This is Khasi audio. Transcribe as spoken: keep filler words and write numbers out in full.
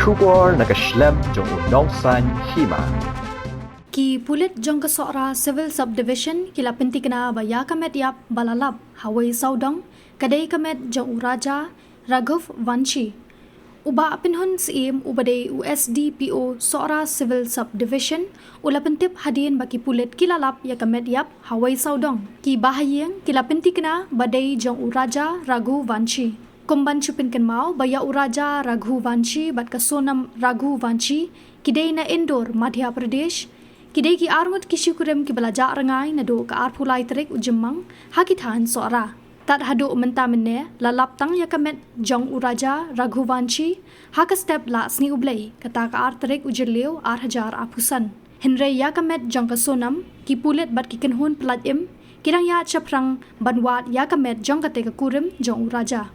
Khubor na ka shlem jong u Nongsaiñ Hima. Ki pulit jong ka Sohra Civil Subdivision ki la pyntikna ba ïa ka met ïap ba la lap ha wei sawdong ka dei ka met jong u Raja Raghuvanshi. U Bah Pynhun Syiem uba dei u S D P O Sohra Civil Subdivision u la pyntip hadien ba ki pulit ki la lap ïa ka met ïap ha wei sawdong. Ki bahaïing ki la pyntikna ba dei jong u Raja Raghuvanshi. Kum ban shu pynkynmaw ba ïa u Raja Raghuvanshi bad ka Sonam Raghuvanshi ki dei na Indore, Madhya Pradesh. Ki dei ki arngut ki shikurim kiba la jah rngai naduh ka arphew lai tarik u Jymmang ha ki thaiñ Sohra. Tad haduh mynta mynne la lap tang ïa ka met jong u Raja Raghuvanshi ha ka step la sngi U Blei, kata ka ar tarik u Jylliew ar hajar arphew san. Hynrei ïa ka met jong ka Sonam ki pulit bad ki kynhun pyllait im ki dang ïaid shaphrang ban wad ïa ka met jong kata ka kurim jong u Raja.